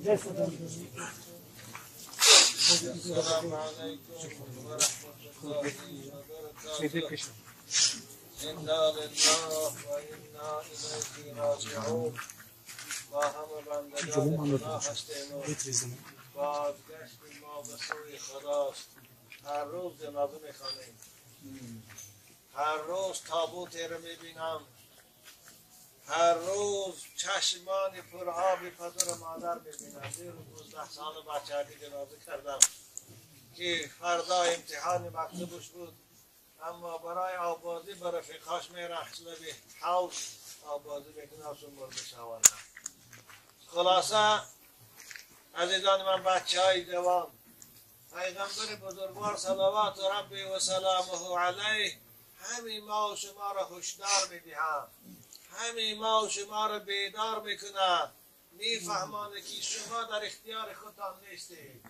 السلام علیکم و رحمت الله و برکاته. انا لله و انا الیه راجعون. ما همه بندگان خدا هستیم و بازگشت ما به سوی خداست. هر روز جنازه میخوانیم، هر روز تابوت رو میبینم، هر روز چشمان پرآب پدر و مادر میبینم. دیروز 19 سال بچگی جنازه کردم که فردا امتحان مکتبش بود، اما برای آبازی به رفیقاش میرفت لبی حوض آبازی میکنه و مرده شوانه. خلاصه عزیزان من، بچه های جوان، پیغمبر بزرگوار صلوات ربی و سلامه علیه همین ما و شما را هشدار میدهند، همین ما و شما را بیدار میکنند، میفهمانه که شما در اختیار خودتان نیستید.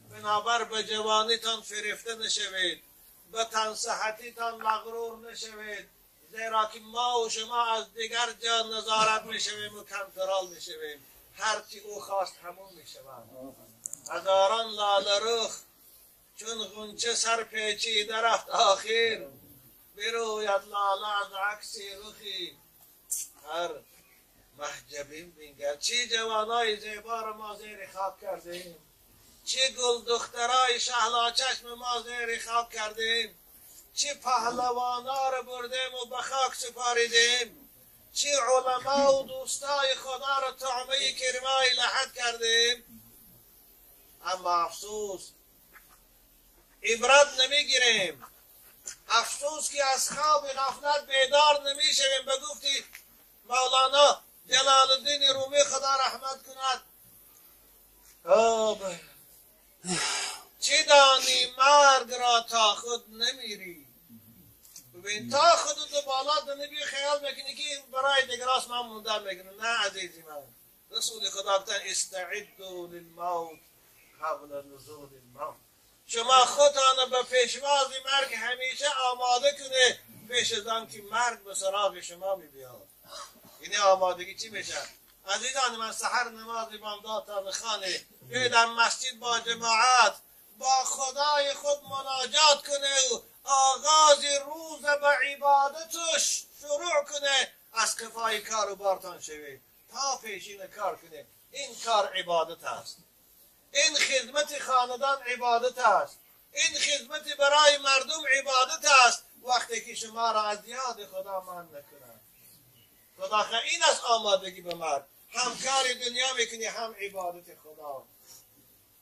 بنابر به جوانیتان فریفته نشوید، به تنصحتیتان مغرور نشوید، زیرا که ما و شما از دیگر جا نظارت میشویم و کنترل میشویم. هرچی او خواست همون میشود. هزاران لاله رخ چون غنچه سر پیچیده رفت، آخر بروید لاله از عکس رخی هر محجبین بینگر. چی جوانای زیبا را ما زیر خاک کردیم، چی گل دخترای شهلا چشم ما زیر خاک کردیم، چی پهلوانا را بردیم و به خاک سپاریدیم، چی علما و دوستای خدا را طعمه کرمای لحد کردیم. اما افسوس عبرت نمیگیریم، افسوس که از خواب غفلت بیدار نمیشویم. به گفتی مولانا جلال الدین رومی خدا رحمت کند، چی دانی مرگ را تا خود نمیری. ببین تا خودتو بالا نمیبی خیال میکنی که برای دیگراست من موندم میکنم. نه عزیزی من، رسول خدا گفتن استعدوا للموت قبل نزول الموت. شما خودتان به پیشواز مرگ همیشه آماده کنه، پیش از آن که مرگ به سراغ شما میبیاد. یعنی آمادگی چی میشه؟ عزیزان من، سحر نماز بامداد خانه بیاید در مسجد با جماعت با خدای خود مناجات کنه و آغاز روز به عبادتش شروع کنه. از قفای کار و بارتان شوید تا پیشین کار کنه. این کار عبادت است، این خدمت خاندان عبادت است، این خدمت برای مردم عبادت است. وقتی که شما را از یاد خدا من نکنند، خدا این از آمادگی به مرگ. هم کار دنیا میکنی، هم عبادت خدا،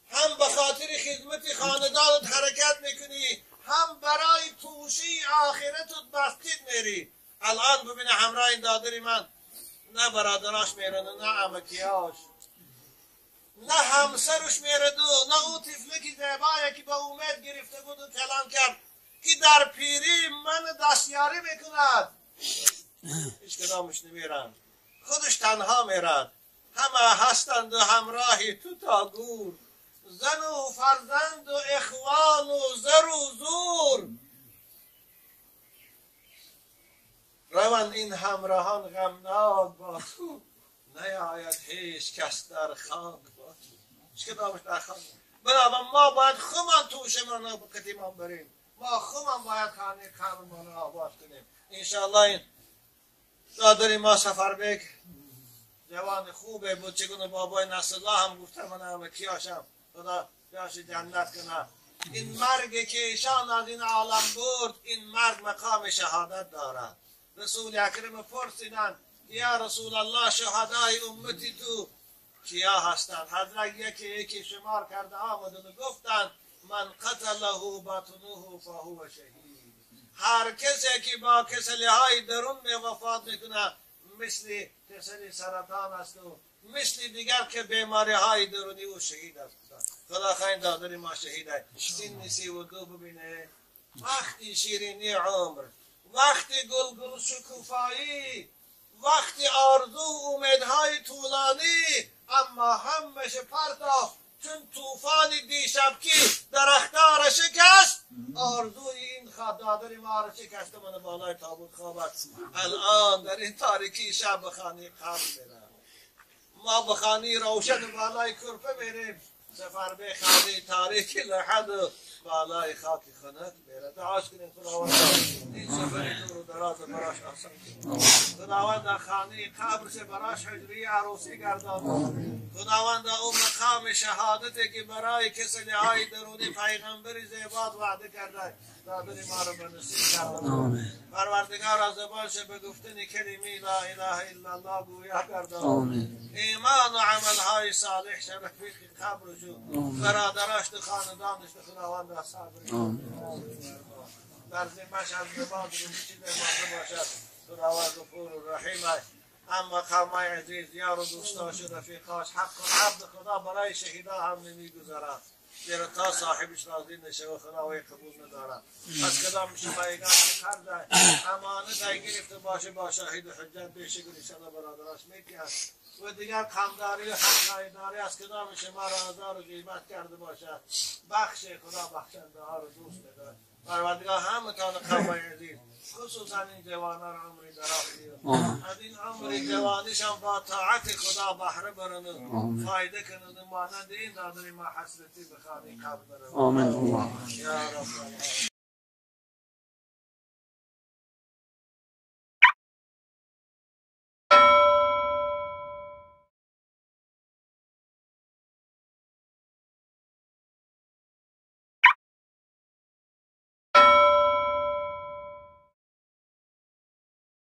هم به خاطر خدمت خاندانت حرکت میکنی، هم برای توشی آخرتت مسجد میری. الان ببینه همراه این دادری من نه برادراش میرن، نه عمکیاش، نه همسرش میرد، نه او طفله که زیبایی که به امید گرفته بود و کلام کرد که در پیری من دستیاری میکند، هیچ کدامش نمیرن، خودش تنها میرد. همه هستند و همراهی تو تا گور، زن و فرزند و اخوان و زر و زور. روان این همراهان غمناک با تو، نیاید هیچ کس در خاک با تو. هیچ کدامش در خاک. بنابراین ما باید خودمان توشمان را به قدیمان بریم، ما خودمان باید خانه قبرمان را آباد کنیم. انشاءالله این دادر ما سفربک جوان خوبه بود، چگونه بابای نصرالله هم گفته من همه کیاشم، خدا بیاش جنت کنه. این مرگ که ایشان از این عالم برد، این مرگ مقام شهادت دارد. رسول اکرم پرسیدند یا رسول الله شهدای امتی تو کیا هستند؟ حضرت یکی یکی شمار کرده آمدند و گفتند من قتله بطنه فهو شهید. هر کسی که با کسلی های درون می وفات میکنه، مثل کسلی سرطان است و مثل دیگر که بیماری های درونی او شهید است. خدا خیر دادر ما شهید است. سن 32 ببینه، وقتی شیرینی عمر، وقتی گل گل شکوفایی، وقتی آرزو و امیدهای طولانی، اما همش پرتاف چون طوفان دیشب کی درختها را شکست، آرزوی این دادر ما را شکست. من بالای تابوت خوابت الان در این تاریکی شب به خانه قبر میرم. ما ما به خانه روشن بالای کرپه میریم، سفر به خانه تاریک لحد بالای خاک خنک میره. دعاش کنیم خداوند این سفر دور و دراز براش آسان کنه. خداوند خانه قبرش براش حجره عروسی گردان. خداوند او مقام شهادتی که برای کسی های درونی پیغمبر زیباد وعده کرده دادن ما رو به نصیب کرده. پروردگار از زبانش به گفتن کلمه لا اله الا الله گویا کرده. ایمان و عملهای صالح رفیق قبرشو برادراش و خاندانش خداوند صبر در ذمه‌اش از نماز روزی مانده باشد. خداوند غفور و رحیم. اما قومای عزیز، یار و دوستاش و رفیقاش، حق و عبد خدا برای شهیدا هم نمیگذرد، زیرا تا صاحبش راضی نشه و خداوی قبول ندارد. پس کدام شما که قرض امانت گرفته باشه با شاهد و حجت بشه انشاءالله برادراش میکرد و دیگر کمداری و حقداری از کدام شما را آزار و غیبت کرده باشد، بخش خدا بخشنده ها رو دوست می‌دارد. پروردگار همتان قومای عزیز، خصوصا این جوانان عمری دراز، از این عمر جوانیشان با طاعت خدا بهره برند و فایده کنند و مانند این دادن ما حسرتی به خانه قبر. آمین. یا رب.